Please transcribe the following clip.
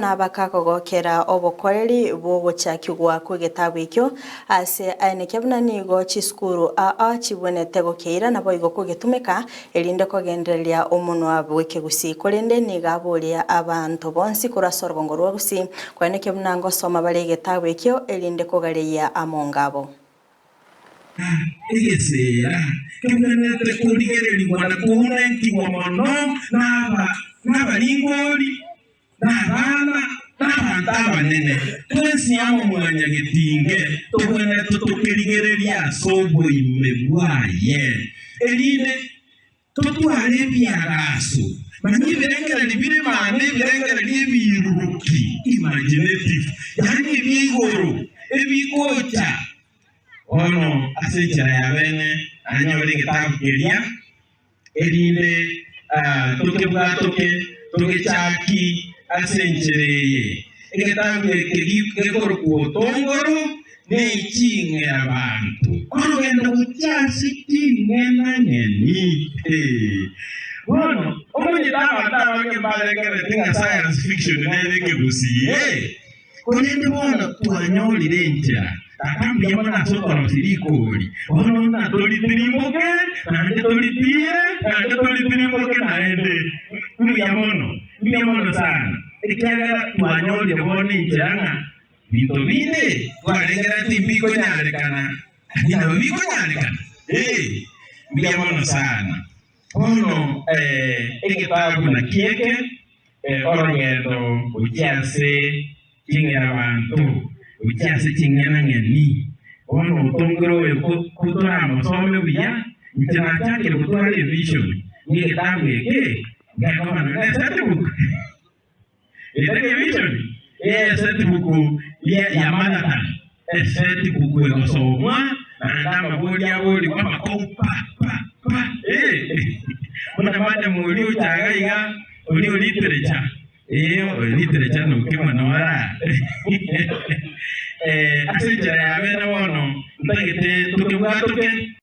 Na bakakogokera obokoreri bw'ogochakigwa kw'egetabu ekio ase aenekia buna nigo chisukuru aa chibwenerete gokeira naboigo kogetumeka erinde kogendereria omonwa bw'ekegusii. Korende nigo aboria abanto bonsi korwa ase orogongo rwa Gusii koenekia buna ngosoma bare egetabu ekio erinde kogareyia amonga abo. Egeseera kebwenerete korigererigwa na kounentigwa mono nabaringori na abana, na abanto abanene, twensi amo mwanyagetinge togwenerete tokerigererie ase oboime bwaye, erinde totware ebiagaso, manya ebirengererio bire maana, ebirengererio ebiiruruki, imaginative, yaani ebia igoro, ebigocha. Bono ase enchera ya bene nanyore egetabu keria, erinde tokebwatoke togechaki ase enchera eye. Egetabu eke gekorokwa Otongoro neching'erabanto, orogendo gochia ase ching'enang'eni. Bono omanyete abanto abange mbarengerereti ng'a science fiction nere ekegusii. Korende bono twanyorire enchera. Tata mbuya mono ase okorosia rikori. Bono ng'a toritirimboke, naende toritiire, naende toritirimboke naende. Mbuya mono, mbuya mono sana, ekiagera twanyorire bono enchera ng'a binto binde twarengerereti mbikonyarekana, lakini nabo bikonyarekana. Ee, mbuya mono sana. Bono egetabu naki eke, Orogendo gochia ase ching'erabanto, gochia ase ching'enang'eni. Bono otongire oyo kotoramosome buya, inche nachakire gotwara evision ng'a egetabu eke ngekoba nonye ne set book. Ere evision ye set book ya mother tongue, eset book egosomwa naende amabori aborigwe amakong'u pa pa pa eh. Buna madam oria ocha iga iga Oria o literature, ee, literature nokemwa noo ara ase enchera ya bene bono ntagete tokebwatoke.